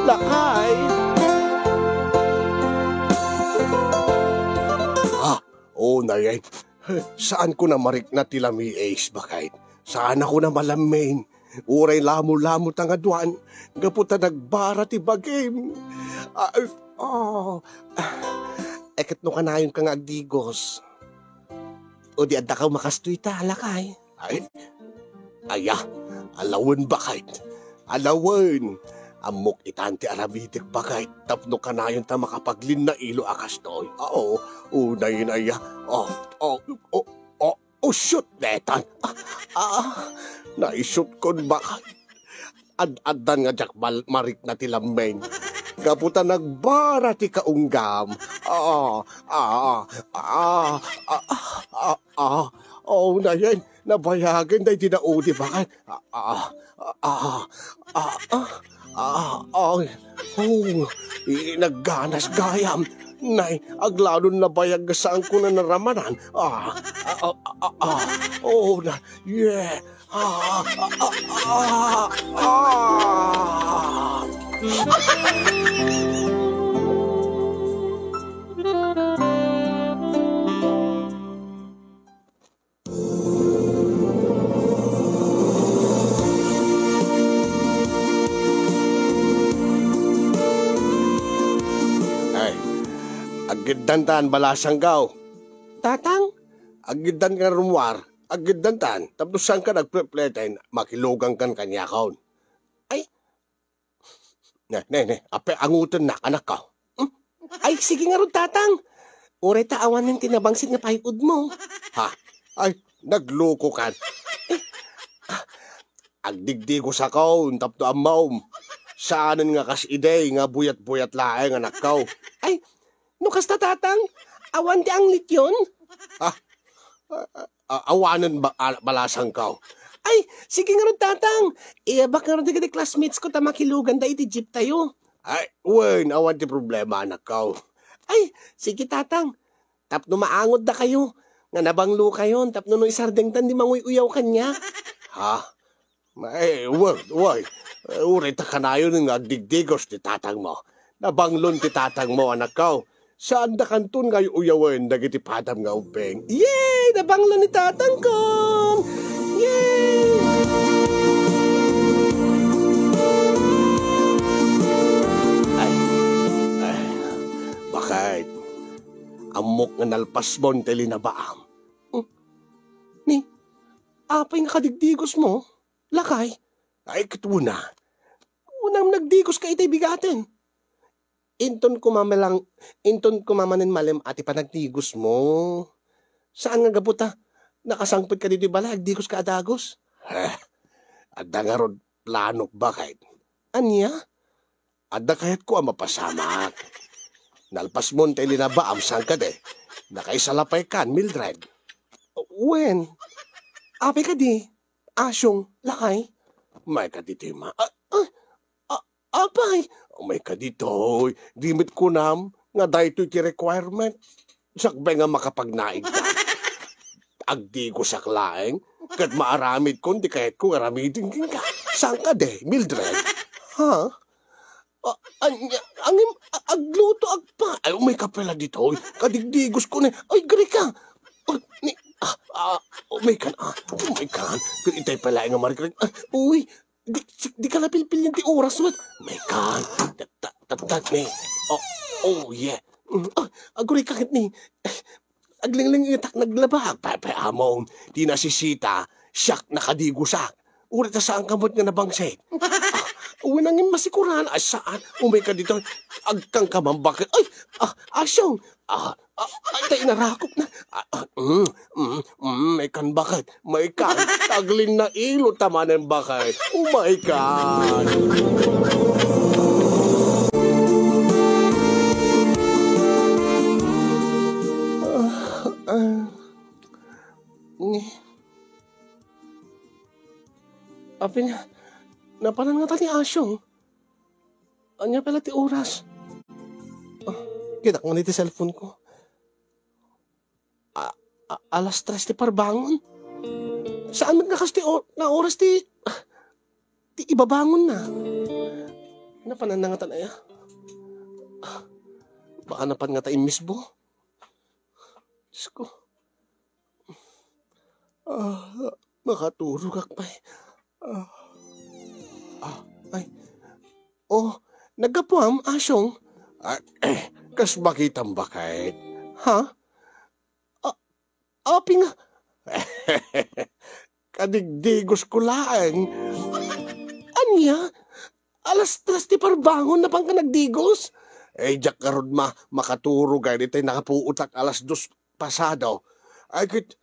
lakay. Ah, unay, ay, saanko na marikna ti lamiis, baket? Saanakon a malammin? Uray lamulamo ta nga duan, gapu ta nagbara ti bagim. Ah, ah, ah. Eh, ket no kanayonka nga agdigos, o di addaka makastoy ta, lakay. Ay, aya, alawen, baket. Alawen. Ammok itan ti aramidek, baket, tapno kanayon ta makapaglinnailo a kastoy. Oo, unayen, aya. Oh, oh, oh, oh. Usot netan. Ah, ah, naisutkon, baket. Ad-addan nga diak mal-, marikna ti lammin. Gapu ta nagbara ti kaunggam. Ah, ah, ah, ah, ah, ah, ah. Oh, nayen, nabayagen daydi naudi, baket. Ah, ah, ah, ah, ah, ah, ah, ay. Oh, Inagganas gayam. Nay, agladon nabayag nga saanko na naramanan. Ah, ah, ah, ah, ah. Oh, na, yeah. Ah, ah, ah, ah, ah. Ay, aggiddantan, balasangkaw. Tatang? Aggiddan ka rummuar, aggiddantan, tapno saanka nagplepleten, makilugankan kaniakon. Ay, Ne, ne, ne, apay angutennak, anakko. Hmm? Ay, sige ngarud, Tatang. Uray ta awanen ti nabangsit nga payudmo. Ha? Ay, naglukokan. Eh, ah, agdigdigosakon tapno ammom. Saanen nga kas idi nga buyat-buyat laeng, anakko. Ay, no kasta, Tatang, awan ti anglityon? Ha? A-, a-, awanen ba-, a-, balasangkaw. Ay, sige ngarud, Tatang. Iyabak ngarud dagiti classmates ko ta makiluganda iti jeep tayo. Ay, wen, awan ti problema, anakkaw. Ay, sige, Tatang. Tapno maangot dakayo, nga nabanglo kayon, tapno no isardengtan di manguy-uyaw kaniak. Ha? Ay, wen, wen. Eh, uray ta kanayon nga agdigdigos ti tatangmo. Nabanglon ti tatangmo, anakkaw. Saandakanton nga uyawen dagiti padam nga ubbing. Yay! Nabanglon ni tatangkon! Yay! Ay, ay, bakit? Ammok nga nalpasmon ti linabaam. Hmm? Ni, apay nga kadigdigosmo? Lakay? Ay, ket una. Unam nagdigoska itay bigaten. Inton kumamalang, inton kumamanen malem a ti panagdigosmo. Saan nga gapu ta nakasangpetka ditoy balay, agdigoska a dagus? Heh, adda ngarud planok, bakit? Ania? Adda kayatko a mapasamak. Nalpasmon ti linabaam, saan kadi? Nakaisala pay kan, Mildred. Wen, apay kadi? Asyong, lakay? May kadi ti ma-, ah, ah, ah, apay? May kaditoy, di met kunam nga daytoy ti requirement. Sakbay nga makapagnaigda. Agdigosak laeng, ket maaramidkon ti kayatko nga aramiden kenka. Saan kadi, Mildred? Ha? Ah, ania, angem, a-, agluto, agpa-, ay, umay ka pala ditoy. Kadigdigosko ni, ay, Grika. Oh, ni, ah, ah, umay kan, ah, umay kan. Kung itay pala nga marikrik, ah, uy, di, di ka napilpil ti oras, wat. Umay kan. Tat, tat, tat, tat, ni. Oh, oh, yeah. Mm, ah, aguray ka ket ni. Aglingling itak naglaba, agpaypay amon. Ti nasisita, siak nakadigosak. Uray ta saan ka met nga nabangsit. Ah, uy, nangin masikuran, ay saan? Umay ka dito, agkangkamambakit. Ay, ah, asyong. Ah, ah, ay, tay narakop na. Ah, ah, mm, mm, mm, may kan bakit? May kan. Tagling na ilo, tamanen bakit? Oh my God! Ah, ah. Ni. Apin, napanan nga tani asyong. Ania pala ti oras? Ah, kitak nga ni ti cellphone ko. A-, a-, alas tres ti parbangon. Saan met nga kas ti o-, nga oras ti, ti ibabangon na? Napanan na nga tan aya? Ah, baka napan nga ta immisbo? Diyos ko. Ah, makaturogak pay. Ah. Ah, ay. Oh, naggapuam, asyong? Ah, eh, kas makitam bakit? Ha? Ah, apin nga. Kadigdigos ko laeng. Ania? Alas tres ti parbangon, napan ka nagdigos? Eh, diak ngarud ma-, makaturog ay ditay nakapuotak alas dos pasado. Ay, ket,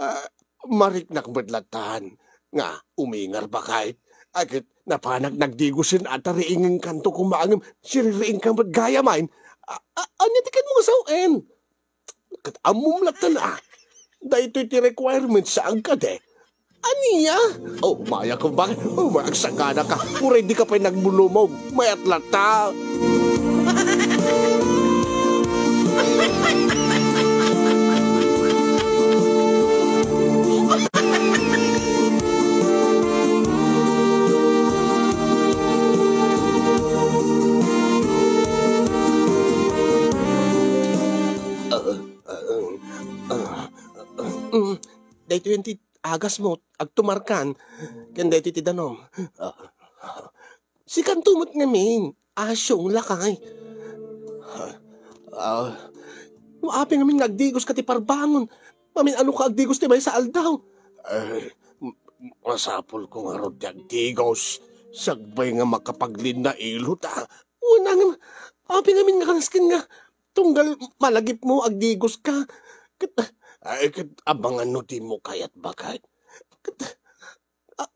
ah, mariknak met latan nga umingar bakay. Ay, ket, napanak nagdigosen a tariingenkanto koma ngem siririingka met gayam ay. A-, a-, ania ti kenmo nga sao-en? Ket ammom latan a. Daytoy ti requirement, saan kadi? Ania? Oh, maya ka bakit? Oh, may agsakana ka. Uray di ka pay nagmulumog. Mayat latan. Mm, daytoyen ti agasmo, agtumarkan, ken daytoy ti danom. Ah, sikanto met ngamin, Asyong, lakay. Ah, no apay ngamin nga agdigoska ti parbangon, mamin-anoka agdigos ti maysa aldaw? Eh, m-, masapulko ngarud ti agdigos, sakbay nga makapaglinnailo ta. Wen, ngem apay ngamin nga kanasken nga tunggal malagipmo, agdigoska? Ket, ay, ket abangan no dimo kayat, baket. Ket, a-,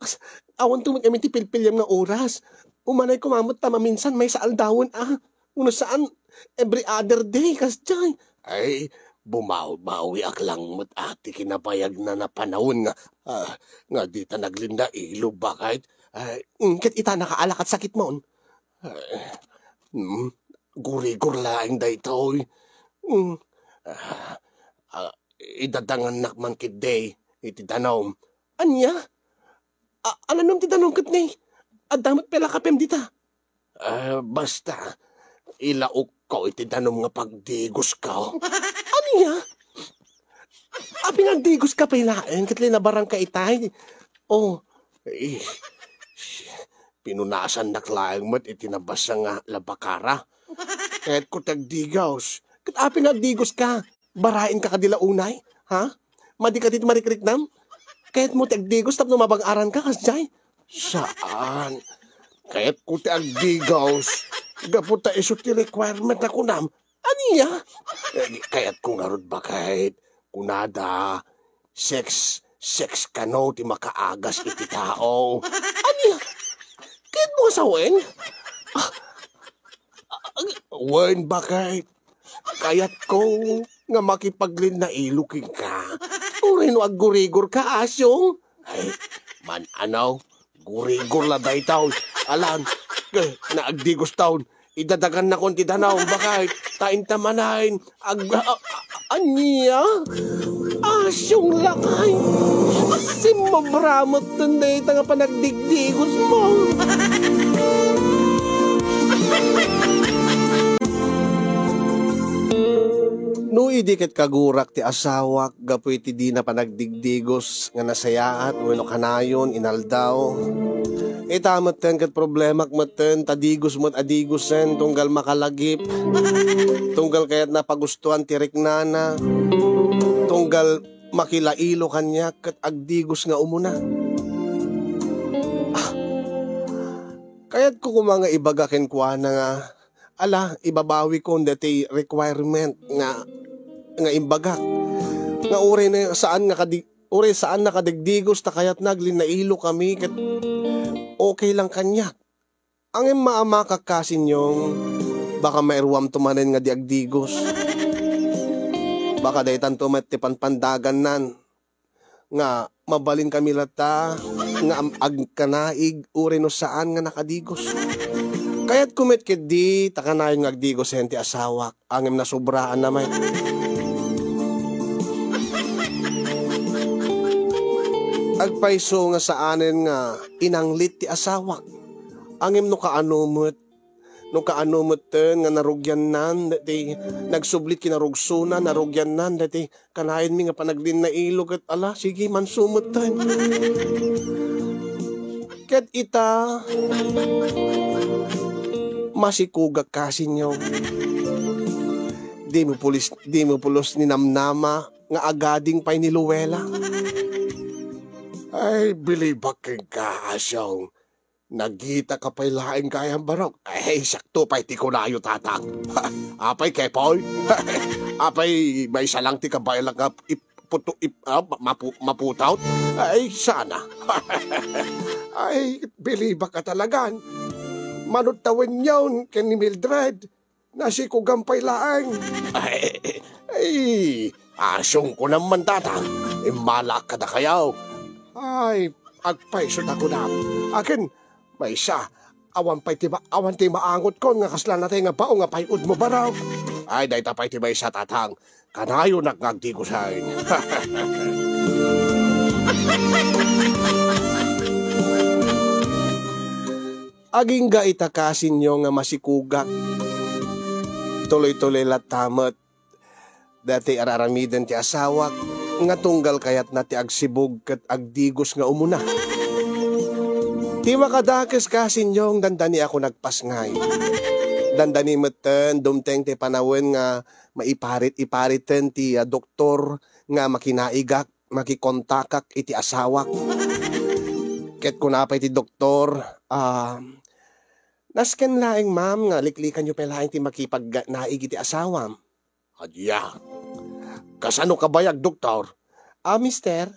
awanto met ngamin ti pilpiliam nga oras. Umanay koma met ta maminsan maysa aldawen a. Wenno saan, every other day, kasdiay. Ay, bumawi-bawiak lang met a ti kinabayagnan a panawen nga, ah, nga dita naglinnailo, baket. Ay, mm, ket ita, nakaala ket sakitmon. Ay, mm, gurigor laeng daytoy. Mm, ah, ah, idadangannak man ketdi iti danom. Ania? A-, alanom ti danom ketdi? Adda met pay lakapem dita? Ah, basta, ilaokko iti danom nga pagdigosko. Ania? Apay nga agdigoska pay laeng ket linabarangka itay? Oh, eh, pinunasannak laeng met iti nabasa nga labakara. Kayatko ti agdigos. Ket apay nga agdigoska? Baraenka kadi la unay? Ha? Madi kadi ti marikriknam? Kayatmo ti agdigos tapno mabang-aranka, kasdiay? Saan. Kayatko ti agdigos. Gapu ta isu ti requirement a kunam. Ania? Eh, kayatko ngarud, baket. Kunada, sex, sex kano ti makaagas iti tao. Ania? Kayatmo nga sawen? Ah, ah, wen, baket. Kayatko nga makipaglinnailo kenka. Uray no aggurigorka, Asyong. Ay, man-anaw, gurigor la daytoy. Alan, eh, naagdigos taon. Idadagannakon ti danom, baket. Ta inta manen, ag-, a-, a-, ania? Asyong, lakay. Simmobra met dayta nga panagdigdigosmo. No idi ket kagurak ti asawak gapu iti dina panagdigdigos nga nasayaat wenno kanayon inaldaw, ita metten ket problemak metten ta digos met a digosen tunggal makalagip, tunggal kayatna pagustuan ti riknana, tunggal makilailo kaniak ket agdigos nga umuna. Ah, kayatko koma nga ibaga kenkuana nga, ala, ibabawikon daytoy requirement nga, nga imbagak. Nga uray na, saan nga kadi-, uray saan nga kadigdigos ta kayatna aglinnailokami ket okay lang kaniak. Ngem maamakak kasin, Nyong, baka mairuamto manen nga di agdigos. Baka daytanto met ti panpandagannan nga mabalinkami latta nga am-, agkanaig uray no saan nga nakadigos. Kayatko met ketdi ta kanayon nga agdigosen ti asawak, ngem nasobraanna met. Agpayso nga saanen nga inanglit ti asawak. Ngem no kaano met, no kaano metten nga narugiannan daytoy nagsubli ti kinarugsona, narugiannan daytoy kanayonmi nga panaglinnailo ket ala, sige, manso metten. Ket ita, masikugak kasin, Nyong. Dimo pulis-, dimo pulos ninamnama nga agading pay ni Luella. Ay, bilibak kenka, Asyong. Nagitaka pay laeng gayam barok. Ay, sakto pay ti kunayo, Tatang. Apay, Kepoy? Apay, maysa lang ti kabaelak nga ip-, puto-, ip-, ah, ma-, mapu-, maputot? Ay, sana. Ay, bilibak a talagan. Manod ta wenno ken ni Mildred, nasikugan pay laeng. Ay, ay, Asyong, kunam man, Tatang, immalaak kadakayo. Ay, agpayso ta kunam. Akin, maysa, awan pay ti ma-, awan ti maangotkon nga kasla natay nga bao nga pay-odmo barok. Ay, dayta pay ti maysa, Tatang. Kanayonak nga agdigosen. Agingga ita kasin, Nyong, nga masikugak. Tuloy-tuloy latta met daytoy ar-aramiden ti asawak. nga tunggal kayatna ti agsibug ket agdigos nga umuna. Ti makadakes, Kasinyong, dandani ako nagpasngay. Dandani metten dumteng ti panawen nga maiparit-ipariten ti, ah, doktor nga makinaigak, makikontakak iti asawak. Ket kuna pay ti doktor, ah, "Nasken laeng, ma'am, nga liklikanyo pay laeng ti makipagnaig iti asawam." "Ania? Kasano kabayag, doktor?" "Ah, mister,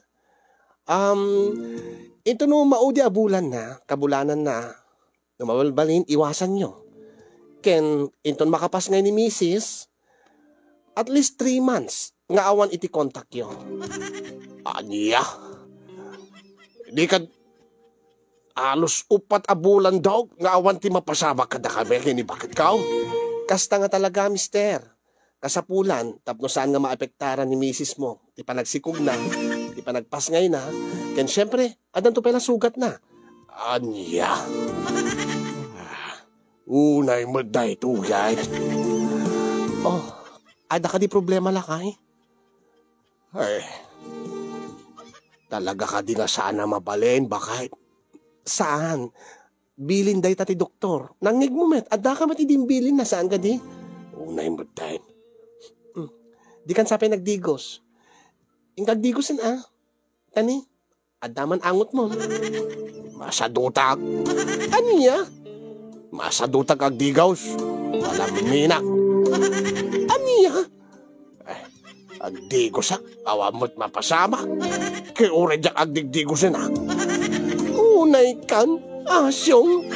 um, into no maudi a bulanna, kabulananna, no mabalbalin, iwasanyo. Ken inton makapasngay ni misis, at least three months nga awan iti kontakyo." "Ania? Di kad alos uppat a bulan daw nga awan ti mapasamak kadakami ken ni baketko?" "Kasta nga talaga, mister. Kasapulan, tapno saan nga maapektaran ni misismo ti panagsikogna, ti panagpasngayna, ken siempre, addanto pay la sugatna." "Ania? Unay met daytoy." "Oh, adda kadi problema, lakay?" "Eh, talaga kadi nga saan a mabalin, baket?" "Saan? Bilin dayta ti doktor. Nangngegmo met, addaka met idi imbilinna, saan kadi?" "Unay met dayta." "Hmm. Dikan sa pay nagdigos." "Inka agdigosen a. Tani, adda man angotmon." "Masadutak." "Ania?" "Masadutak agdigos. Alamminak." "Ania?" "Eh, agdigosak, awan met mapasamak. Ket uray diak agdigdigosen a." "Unaykan, Asyong."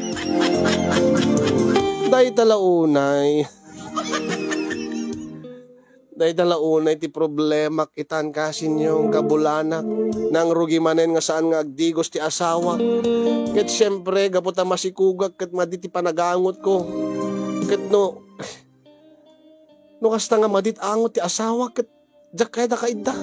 Dayta la unay. Dayta la unay ti problemak itan, Kasinyong, kabulanak. Nangrugi manen nga saan nga agdigos ti asawak. Ket siempre, gapu ta masikogak ket madi ti panagangotko. Ket no, no kasta nga madit angot ti asawak, ket diak kayat a kaidda.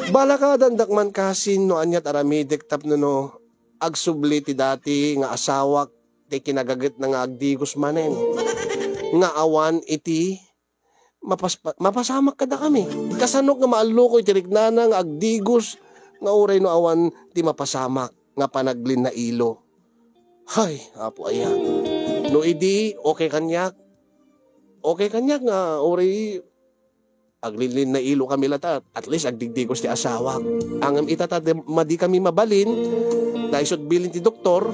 Balakadandak man, Kasin, no aniat aramidek tapno no agsubli ti dati nga asawak ti kinagagetna nga agdigos manen, nga awan iti mapas-, mapasamak kadakami. Kasanok nga maalluko iti riknana nga agdigos nga uray no awan ti mapasamak nga panaglinnailo. Hay, Apo aya. No idi, okay kaniak. Okay kaniak nga uray aglinlinnailo kami latta, at least agdigdigos ti asawak. Ngem ita ta di, madi kami mabalin, naisut bilin ti doktor.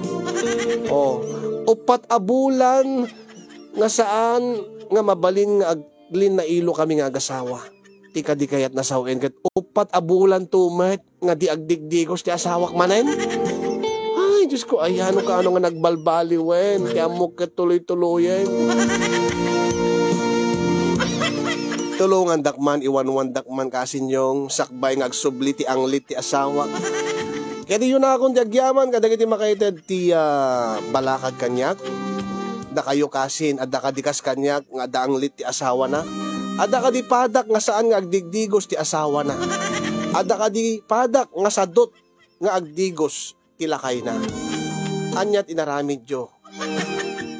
O, uppat a bulan nga saan nga mabalin nga aglinnailo kami nga agasawa. Ti kadi kayat nasawen ket uppat a bulan to met nga di agdigdigos ti asawak manen. Ay, Diyos ko, ay, ano ka, ano nga nagbalbaliwen? Ti ammok ket tuloy-tuloyen. Tulongandak man, iwanwandak man, Kasinyong, sakbay nga agsubli ti anglit ti asawak. Ket iyunakon ti agyaman kadagiti makaited ti, ah, balakad kaniak. Dakayo, Kasin, adda kadi kas kaniak nga adda anglit ti asawana? Adda kadi padak nga saan nga agdigdigos ti asawana? Adda kadi padak nga sadut nga agdigos ti lakayna? Ania ti inaramidyo?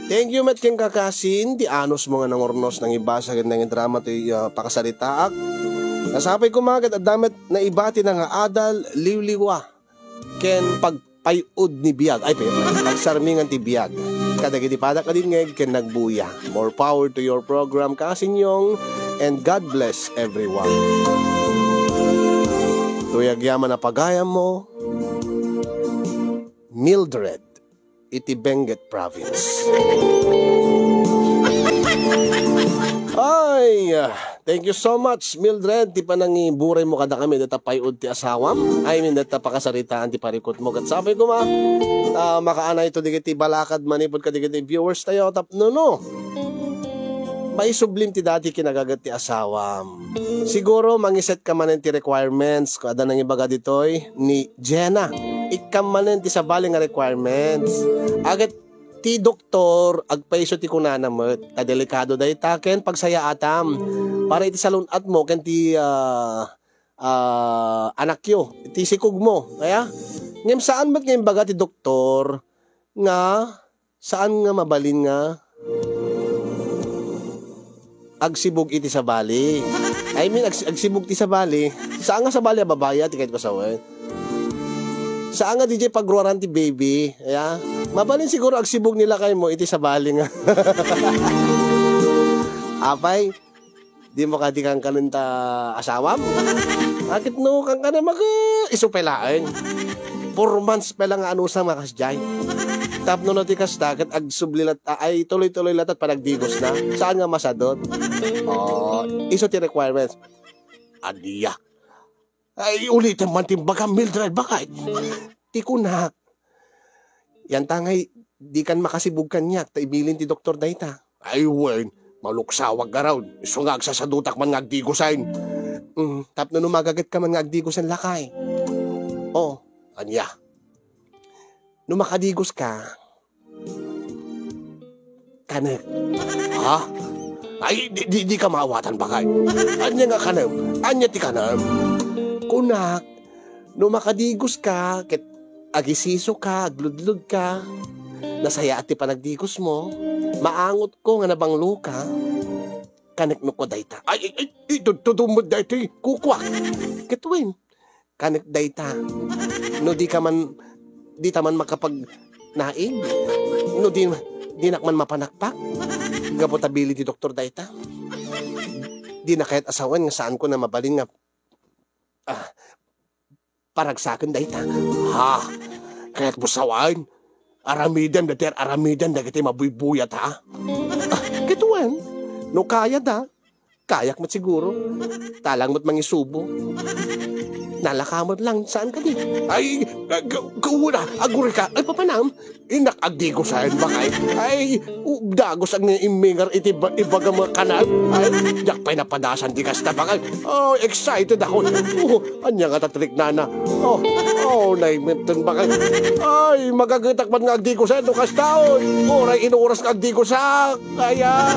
Thank you met kenka, Kasin, ti anusmo nga nangurnos, nangibasa ken nangidrama ti, ah, pakasaritaak. Nasapay koma ket adda met naibatina nga adal, liwliwa, ken pagpay-od ni biag, ay, pay-, pagsarmingan ti biag kadagiti padak a dinneg ken nagbuya. More power to your program, Kasinyong, and God bless everyone. Toy agyaman a pagayammo, Mildred, iti Benguet Province. Ay, ah, thank you so much, Mildred, ti panangiburaymo kadakami dayta pay-od ti asawam. I mean, dayta pakasaritaan ti parikutmo. Ket sapay koma, ah, makaanayto dagiti balakad manipud kadagiti viewers tayo. Tapno no, maisublim ti dati kinagaget ti asawam. Siguro, mangiset ka manen ti requirements. Kung adda nangibaga ditoy, ni Jenna. Ikkam manen ti sabali nga requirements. Aget ti doktor, agpayso ti kunana met. Ta delikado dayta, ken pagsayaatam. Para iti salun-atmo, ken ti, ah, ah, anakyo, ti sikogmo. Kaya, ngem saan met nga imbaga ti doktor nga saan nga mabalin nga agsibug iti sabali. I mean, ag-, agsibug ti sabali. Saan nga sabali a babayi ti kayat ko sawen? Saan nga D J pagruaran ti baby? Ya? Mabalin siguro agsibug ni lakaymo iti sabali nga. Apay, di mo kadi kankanen ta asawam? Akit no kankanen mag-, isu pay laeng. Four months pa lang nga anusam nga kasdiay. Tapno no ti kasta, ket agsubli lat-, a-, ay tuloy-tuloy latat panagdigos na. Saan nga masadot? Oh, isu ti requirements. Ania? Ay, ulitem man ti imbagam, Mildred, bakay? Ti kunak. Yan tangay, di kan makasibug kaniak, ta ibilin ti doktor dayta. Ay, wen, maluksawak garud. Isu nga agsasadutak man nga agdigosen. Mm, tapno no magaget ka man nga agdigosen lakay. Oh, ania? No makadigos ka, kanek. Ha? Ay, di, di, di ka maawatan, bakay. Ania nga kanem? Ania ti kanem? Kunak, no makadigos ka, ket agisiso ka, agludlod ka, nasayaat ti panagdigos mo, maangot ko nga nabanglo ka, kanek no ko dayta. Ay, ay, ay, itudtudom mo dayta, kukuak. Ket wen, kanek dayta. No di ka man, di ta man makapagnaig, no di, dinak man mapanakpak, gapu ta bili ti doktor dayta. Di na kayat asawen nga saan ko na mabalin nga, ah, paragsaken dayta. Ha? Kayat mo sawen? Aramiden, dati aramiden, dagiti mabuybuyat, ha? Ah, ket wen, no kaya da, kayak met siguro. Talang met mangisubo. Nalaka met lang, saan kadi? Ay, ag-, kuna, aguri ka. Ay, papanam, inak agdigosen, bakay. Ay, u-, dagus ang immingar iti ba-, ibaga mga kanal. Ay, diak pay napadasan ti kasta, bakay. Oh, excited ako. Oh, anya nga tatriknana. Oh, oh, naimetten, bakay. Ay, magagetak man nga agdigosen, no kasta, oy. Uray inuras nga agdigosak. Kaya.